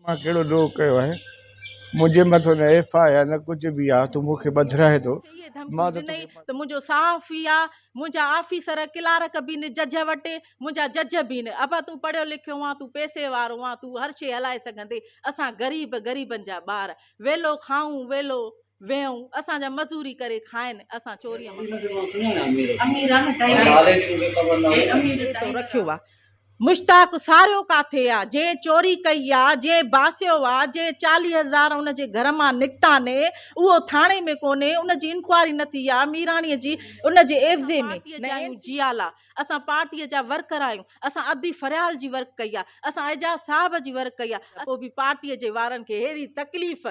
مان ڪهڙو ڏوهه ڪيو آهي؟ منهنجي مٿان نه ايف I آر نه ڪجهه به آهي، تون مون کي ٻڌرائين ٿو. اهي ڌمڪيون مان ته ڏنئي توکي. ته منهنجو صحافي آ، منهنجا آفيسر ڪلارڪ به نه جج وٽ، منهنجا جج به نه. ابا تون پڙهيو لکيو آن، تون پئسي وارو آن، تون هر شيء هلائي سگهندين. اسان غريب، غريبن جا ٻار. ويلو کائون، ويلو ويهون. اسان جا مزوري ڪري کائن، اسان چوريء مان. رکيو آ. مشتاق ساريو ڪاٿي آ، جنهن چوري ڪئي آ، جنهن باسيو آ، جنهن 40 هزار ان جي گهر مان نڪتا ني، اهو ٿاڻي ۾ ڪونهي، ان جي انڪوائري نه ٿي آ، ميراڻيء جي ان جي عيوضي ۾. پارٽيء جا آهيون جيالا، اسان پارٽيء جا ورڪر آهيون، اسان ادي فريال جي ورڪ ڪئي آ، اسان اعجاز صاحب جي ورڪ ڪئي آ، پوء به پارٽيء جي وارن کي ههڙي تڪليف.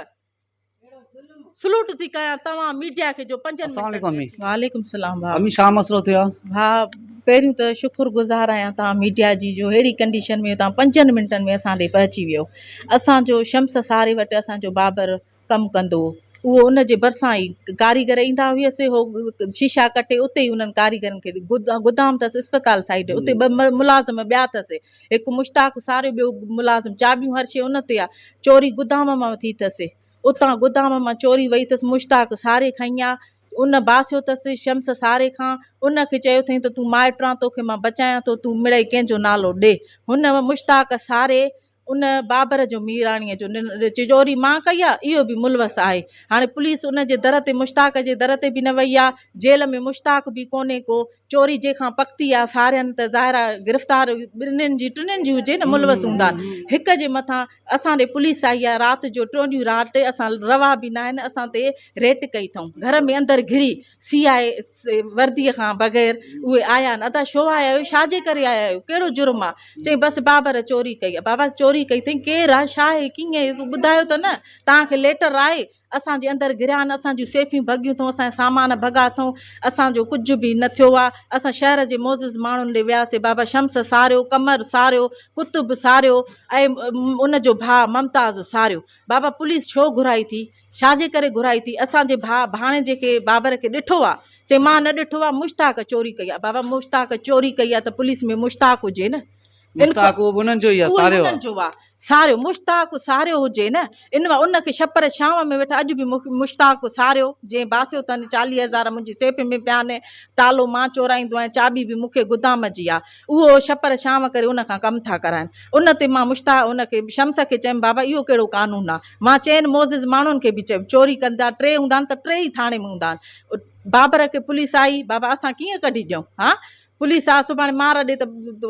سلوٽ ٿي ڪيان توهان ميڊيا کي جو پنجن السلام منٽن عليڪم ۾ امي. اچي ويو. وعليڪم السلام ڀاء. امي ڇا مسئلو ٿيو آ. ڀاء پهريون ته شڪر گذار آهيان توهان ميڊيا جي جو ههڙي ڪنڊيشن ۾ توهان پنجن منٽن ۾ اسان ڏي پهچي ويو. اسان جو شمس ساري وٽ اسان جو بابر ڪم ڪندو هو اهو ان جي ڀرسان ئي ڪاريگر ايندا هيس هو شيشا ڪٽي اتي ئي انهن ڪاريگرن کي گدام اٿس اسپتال سائيڊ اتي ٻه ملازم ٻيا اٿس هڪ مشتاق ساريو ٻيو ملازم چاٻيون هر شيء ان تي آ چوري گدام مان ٿي ٿس اتان گدام مان چوري وئي ٿس مشتاق ساري کنئي آ ان باسيو ٿس شمس ساري کان ان کي چيو ٿئين ته تون مائٽ آن توکي مان بچايان ٿو تون مڙئي ڪنهن جو نالو ڏي هن مشتاق ساري ان بابر جو ميراڻيء جو چوري مان ڪئي آ اهو به ملوث آهي هاڻي پوليس ان جي در تي مشتاق جي در تي به نه وئي آ جيل ۾ مشتاق به ڪونهي ڪو چوري جنهن کان پڪتي آ سارين ته ظاهر آ گرفتار ٻنهين جي ٽنهين جي هجي نه ملوث هوندا هڪ جي مٿان اسان ڏي پوليس آئي آ رات جو ٽيون ڏينهن رات اسان روا به ناهن اسان تي ريٽ ڪئي اٿئون گهر ۾ اندر گهري سي آء وردي کان بغير اهي آيا آهن ادا ڇو آيا آهيو ڇا جي ڪري آيا آهيو ڪهڙو جرم آ چئي بس بابر چوري ڪئي آ بابا چوري ڪئي اٿئي ڪير آ ڇا آهي ڪيئن آهي ٻڌايو ته نه توهان کي ليٽر آهي اسان جي اندر گهريا آهن، اسان جون سيفيون ڀڳيون اٿئون، اسان جا سامان ڀڳا اٿئون، اسان جو ڪجهه به نه ٿيو آهي، اسان شهر جي معزز ماڻهن ڏي وياسي، بابا شمس ساريو، قمر ساريو، قطب ساريو ۽ ان جو ڀاء ممتاز ساريو. بابا پوليس ڇو گهرائي ٿي؟ ڇا جي ڪري گهرائي ٿي؟ اسان جي ڀاء ڀاڻيجي کي بابر کي ڏٺو آهي؟ چئي مان نه ڏٺو آهي، مشتاق چوري ڪئي آهي. بابا مشتاق چوري ڪئي آهي ته پوليس ۾ مشتاق هجي نه. مشتاق اهو به انهن جو ئي آهي، ساريو آهي. انهن جو آهي، ساريو، مشتاق ساريو هجي نه، ان ان کي ڇپر ڇانو ۾ ويٺا اڄ به مشتاق ساريو، جنهن باسيو اٿن، 40 هزار منهنجي سيف ۾ پيا آهن، تالو مان چورائيندو آهيان، چاٻي به مون کي گدام جي آهي، اهو ڇپر ڇانو ڪري ان کان ڪم ٿا ڪرائن. ان تي مان مشتاق ان کي شمس کي چيم بابا اهو ڪهڙو قانون آهي؟ مان چئن معزز ماڻهن کي به چيم چوري ڪندا ٽي هوندا آهن ته ٽي ئي ٿاڻي ۾ هوندا آهن. بابر کي پوليس آئي، بابا اسان ڪيئن ڪڍي ڏيون؟ ها؟ پوليس آ سڀاڻي مار ڏي ته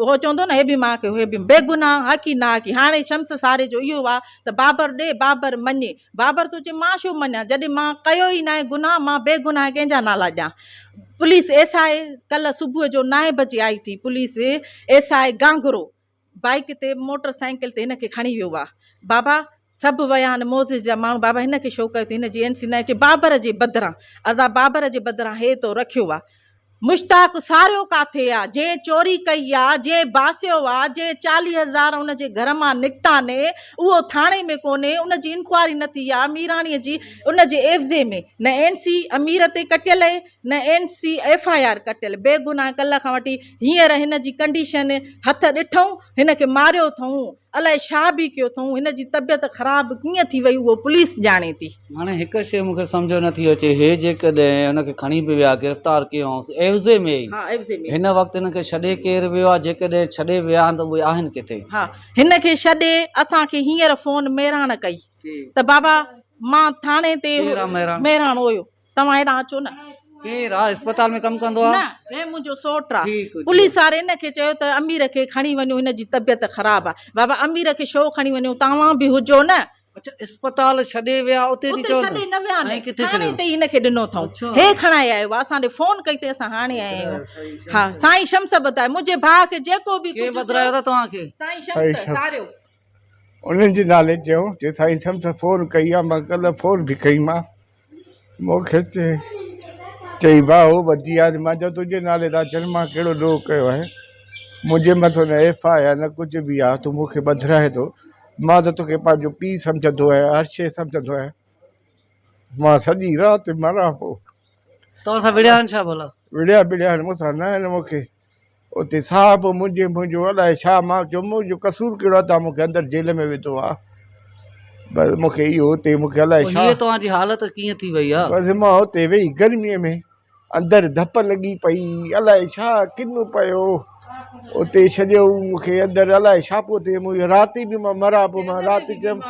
هو چوندو نه هي به مان ڪيو هي به بيگناهه حقي ناحقي هاڻي شمس ساري جو اهو آ ته بابر ڏي بابر مڃي بابر ٿو چئي مان ڇو مڃان جڏهن مان ڪيو ئي ناهي گناهه مان بيگناهه ڪنهن جا نالا ڏيان پوليس ايس I ڪلهه صبح جو نائين بجي آئي ٿي police S I Gangro bike تي موٽر سائيڪل تي هن کي کڻي ويو آ بابا سڀ ويا آهن موزز جا ماڻهو بابا هن کي شو ڪيو ٿي هن جي اين سي ناهي چي بابر جي بدران ادا بابر جي بدران هي تو رکيو آ مشتاق ساريو ڪاٿي آ جنهن چوري ڪئي آ جنهن باسيو آ جنهن 40 هزار ان جي گهر مان نڪتا ني اهو ٿاڻي ۾ ڪونهي ان جي انڪوائري نه ٿي آ ميراڻي جي ان جي عيوضي ۾ نه اين سي امير تي ڪٽيل اهي نه N C F I R ڪٽيل بيگناهه ڪلهه کان وٺي هينئر هن جي ڪنڊيشن هٿ ڏٺئون هن کي ماريو اٿئون الائي ڇا به ڪيو اٿئون هن جي طبيعت خراب ڪيئن ٿي وئي اهو پوليس ڄاڻي ٿي. هاڻي هڪ شيء مون کي سمجهه نٿي اچي هي جيڪڏهن هن کي کڻي به ويا گرفتار ڪيائونس عيوضي ۾ ئي ها عيوضي ۾ هن وقت هن کي ڇڏي ڪير ويو آهي جيڪڏهن ڇڏي ويا آهن ته اهي آهن ڪٿي؟ ها هن کي ڇڏي اسان کي هينئر فون مهراڻ ڪئي ته بابا مان ٿاڻي تي ڪير آ مهراڻ؟ مهراڻ هيو توهان هيڏانهن اچو نه. ڪير آ اسپتال ۾ ڪم ڪندو آ؟ نه هي منهنجو سئوٽ آ. پوليس واري هن کي چيو ته امير کي کڻي وڃو هن جي طبيعت خراب آ. بابا امير کي ڇو کڻي وڃو توهان به هجو نه. اڇا اسپتال ڇڏي ويا اتي ٿي اتي چون ڇڏي نه ويا ۽ نه ڪٿي ٿاڻي ڇڏيو؟ تي ئي هن کي ڏنو اٿئون. هي کڻائي آيو آ اسان ڏي فون ڪئي تي اسان هاڻي آيا آهيون. ها سائين شمس ٻڌايو منهنجي ڀاء کي جيڪو به ڪنهن ڪجهه ٿيو. ٻڌرايو ته توهان کي؟ سائين سائين شمس شمس. ساريو. انهن جي نالي چيو چي سائين شمس فون ڪئي آ مان ڪلهه فون به ڪئي مانس. مون کي چئي ڀاء هو ٻڌي آ مان چيو تنهنجي نالي ٿا اچن مان ڪهڙو ڏوهه ڪيو آهي منهنجي مٿان نه ايف I R نه ڪجهه به آ تون مون کي ٻڌرائين ٿو مان ته توکي پنهنجو پيء سمجهندو آهيان هر شيء سمجهندو آهيان مان سڄي رات مران پيو. توهان سان وڙهيا آهن ڇا ڀلا؟ وڙهيا بڙهيا آهن مون سان نه آهن مون کي اتي صاحب منهنجي منهنجو الائي ڇا مان چيو منهنجو قصور ڪهڙو آهي توهان مون کي اندر جيل ۾ وڌو آهي. بس مون کي اهو اتي مون کي الائي پوء ڇا. هيء توهان جي حالت ڪيئن ٿي وئي آ؟ بس مان اتي ويهي گرميء ۾ اندر ڌپ لڳي پئي الائي ڇا ڪن پيو اتي ڇڏيو مون کي اندر الائي ڇا پيو ٿئي منهنجو رات ئي به مان مران پيو مان رات چيم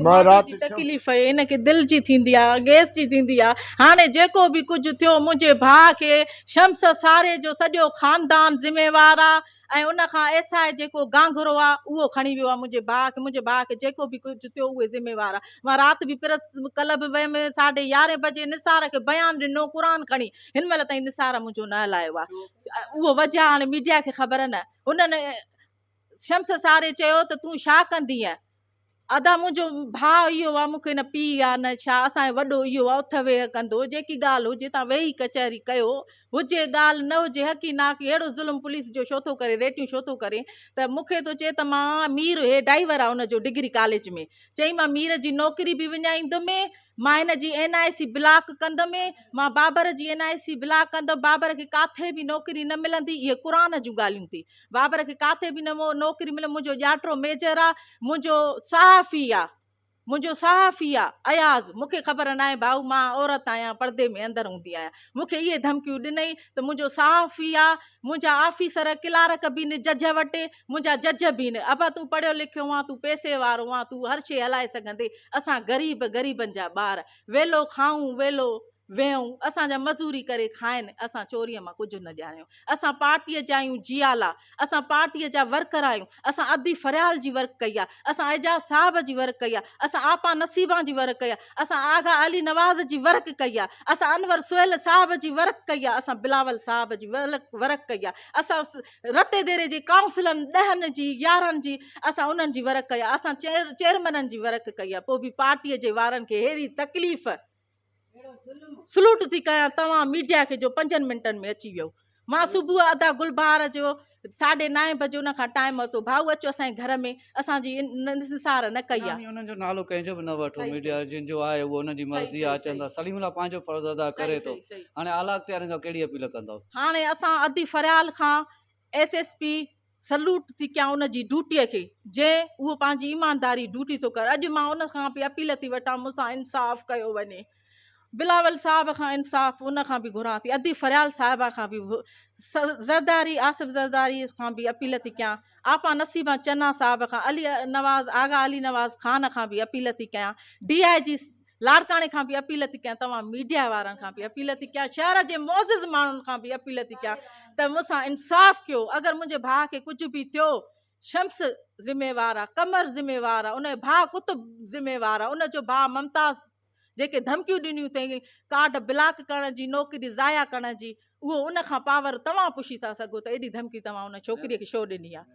مان رات جي تڪليف هن کي دل جي ٿيندي آ گئس جي ٿيندي آ هاڻي جيڪو به ڪجهه ٿيو منهنجي ڀاء کي شمس ساري جو سڄو خاندان ذميوار آ ۽ ان کان ايس I جيڪو گانگهرو آ اهو کڻي ويو آ منهنجي ڀاء کي منهنجي ڀاء کي جيڪو به ڪجهه ٿيو اهي ذميوار آ مان رات به پريس ڪلب ويم ساڍي يارهين بجي نثار کي بيان ڏنو قرآن کڻي هن مهل تائين نثار منهنجو نه هلايو آ اهو وجهه هاڻي ميڊيا کي خبر نه هنن شمس ساري چيو ته تون ڇا ڪندينء؟ ادا منهنجو ڀاء اهو آ، مون کي نه پيء آ نه ڇا، اسان جو وڏو اهو آ، اٿ ويهه ڪندو، جيڪي ڳالهه هجي تان ويهي ڪچهري ڪيو، هجي ڳالهه نه هجي حقي ناحقي، اهڙو ظلم پوليس جو ڇو ٿو ڪري، ريٽيون ڇو ٿو ڪرين، ته مون کي ٿو چئي ته مان مير هي ڊائيور آ ان جو ڊگري ڪاليج ۾، چئي مان مير جي نوڪري به وڃائيندم، مان هن جي اين آء سي بلاڪ ڪندم، مان بابر جي اين آء سي بلاڪ ڪندم، بابر کي ڪاٿي به نوڪري نه ملندي، اهي قرآن جون ڳالهيون ٿي، بابر کي ڪاٿي به نه نوڪري ملندي، منهنجو ڄاٽو ميجر آ، منهنجو صحافي آ، منهنجو صحافي آ اياز، مون کي خبر ناهي ڀائو مان عورت آهيان پردي ۾ اندر هوندي آهيان، مون کي اهي ڌمڪيون ڏنئي ته منهنجو صحافي آ، منهنجا آفيسر ڪلارڪ به نه جج وٽ، منهنجا جج به نه، ابا تون پڙهيو لکيو آن، تون پئسي وارو آن، تون هر شيء هلائي سگهندين، اسان غريب، غريبن جا ٻار، ويلو کائون، ويلو ويهون، اسان جا مزوري ڪري کائن، اسان چوريء مان ڪجهه نه ڄاڻيون، اسان پارٽيء جا آهيون جيالا، اسان پارٽيء جا ورڪر آهيون، اسان ادي فريال جي ورڪ ڪئي آ، اسان اعجاز صاحب جي ورڪ ڪئي آ، اسان آپا نصيبان جي ورڪ ڪئي آ، اسان آغا علي نواز جي ورڪ ڪئي آ، اسان انور سهيل صاحب جي ورڪ ڪئي آ، اسان بلاول صاحب جي ورڪ ڪئي آ، اسان رتي ديري جي ڪائونسلن ڏهن جي يارهن جي اسان انهن جي ورڪ ڪئي آ، اسان چيئرمينن جي ورڪ ڪئي آ، پوء به پارٽيء جي وارن کي ههڙي تڪليف. سلوٽ ٿي ڪيان توهان ميڊيا کي جو پنجن منٽن ۾ اچي ويو. مان صبح ادا گلبهار جو ساڍي نائين بجي ان کان ٽائيم ورتو ڀائو اچو اسان جي گهر ۾ اسان جي انصار نه ڪئي آ. انهن جو نالو ڪنهن جو به نه وٺو ميڊيا جن جو آهي اهو انهن جي مرضي آ اچن ٿا سليم الله پنهنجو فرض ادا ڪري ٿو هاڻي اعليٰ اختيارين کان ڪهڙي اپيل ڪندؤ. هاڻي اسان ادي فريال کان ايس ايس پي سلوٽ ٿي ڪيان ان جي ڊوٽي کي جنهن اهو پنهنجي ايمانداري ڊوٽي ٿو ڪري اڄ مان ان کان به اپيل ٿي وٺان مون سان انصاف ڪيو وڃي بلاول صاحب کان انصاف ان کان به گهران ٿي ادي فريال صاحبه کان به زرداري آصف زرداري کان به اپيل ٿي ڪيان آپا نصيبه چنا صاحب کان علي نواز آغا علي نواز خان کان به اپيل ٿي ڪيان ڊي I جي لاڙڪاڻي کان به اپيل ٿي ڪيان توهان ميڊيا وارن کان به اپيل ٿي ڪيان شهر جي معزز ماڻهن کان به اپيل ٿي ڪيان ته مون سان انصاف ڪيو اگر منهنجي ڀاء کي ڪجهه به ٿيو شمس ذميوار آ قمر ذميوار آ ان جو ڀاء قطب ذميوار آ ان جو ڀاء ممتاز جيڪي ڌمڪيون ڏنيون اٿئي ڪارڊ بلاڪ ڪرڻ جي نوڪري ضايع ڪرڻ جي اهو ان کان پاور توهان پڇي ٿا سگهو ته ايڏي ڌمڪي توهان ان ڇوڪري کي ڇو ڏني آ.